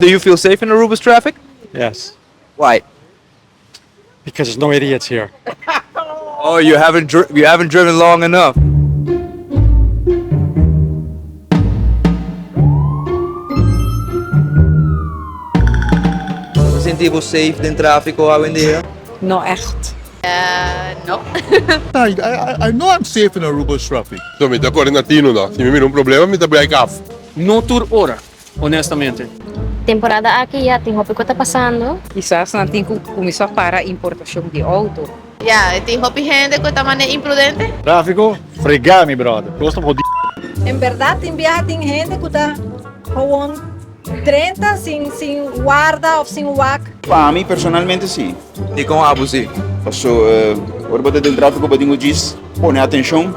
Do you feel safe in Aruba's traffic? Yes. Why? Because there's no idiots here. Oh, you haven't you haven't driven long enough. Bo sinti bo safe den trafico awendia? No echt. No. I, I, I know I'm safe in Aruba's traffic. So mi ta kore na tinu no. Si mi mira un problema mi ta break af. No tur ora, honestamente. Temporada aki ya tin hopi ku ta pasando. Kisas nan tin ku kuminsá para importashon di outo. Ya, e tin hopi hende ku ta manera imprudente. Tráfiko? Fregá mi bròder. Kos ta hodi. En bèrdat tin biaha tin hende ku ta gewoon drenta sin sin warda òf sin wak. Pa mi personalmente si. Dikon abo si? Paso ora bo ta den tráfiko bo tin ku djis pone atenshon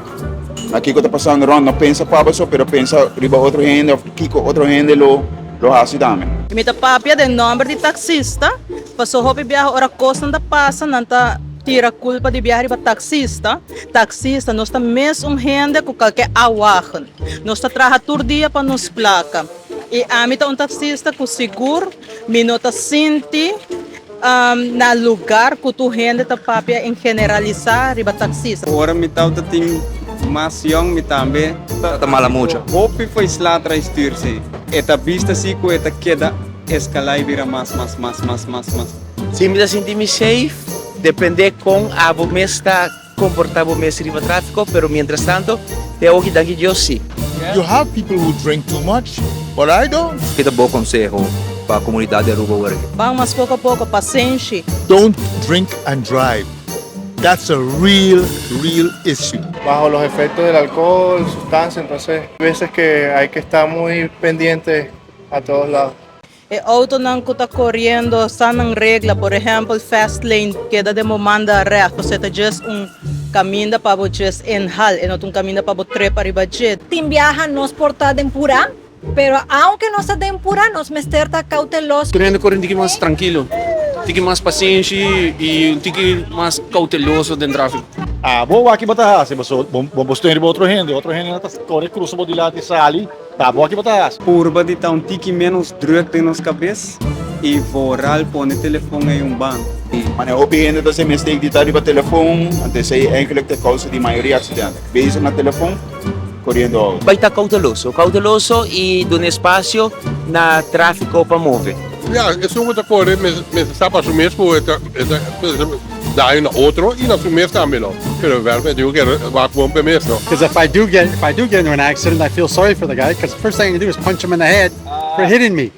na kiko ta pasando rònt. No pensa pa bo so pero pensa riba otro hende òf kiko otro hende lo lo hasi tambe. Mi ta papia den nòmber di taksista, paso hopi biaha ora kosnan ta pasa nan ta tira kulpa di biaha riba taksista. Taksista nos ta mes un hende ku kalke awagen. Nos ta traha tur dia pa nos plaka. I ami ta un taksista ku sigur mi no ta sinti na lugar ku tur hende ta papia en generalisá riba taksista. Ora mi tawata tin mas yong mi tambe ta. Ta mala mucha. Hopi fo'i sla tra'i stuur si. E ta bista si ku e ta keda eskalá i bira mas mas mas mas mas mas. Si mi ta sinti mi safe, depende kon abo mes ta komportá bo mes riba tráfiko, pero mientras tanto te awoki danki Dios si. You have people who drink too much, but I don't. Ki ta bo konseho pa komunidat di Aruba awor aki? Ban mas poko a poko, pasenshi. Don't drink and drive, that's a real, real issue. Bajo los efectos del alcohol, sustancia, entonces veces que hay que estar muy pendiente a todos lados. E autonan ku ta koriendo sa nan regla, por ehèmpel fast lane keda den bo manda règt, pasobra e ta djes un kaminda pa bo djes inhal, e no ta un kaminda pa bo trepa riba dje. Tin biaha nos por ta den purá, pero aunke nos ta den purá nos mester ta kauteloso. Tur hende kore un tiki mas trankilo, un tiki mas pasenshi i un tiki mas kauteloso den trafiko. Abo wak bo ta hasi, pasobra bo bo stuen riba otro hende, otro hende nan ta kore krusa bo dilanti sali. Ta bo aki bo ta hasi? Purba di ta un tiki ménos drùk den nos kabes i vooral pone telefon ei un banda. Manera hopi hende ta hasi mistake di ta riba telefon, anto esei eigenlijk ta e kousa di mayoria aksidente. Bezig na telefon, koriendo outo. Bai ta kouteloso, kouteloso i duna espasio na tráfiko pa move. Ya, esun ku ta kore mester sa pa su mes ku e ta daño na otro i na su mes tambe no. Pero wèl mi diku ke wak bon p'e mes no. Cause if I do get if I do get into an accident I feel sorry for the guy cause the first thing I do is punch him in the head for hitting me.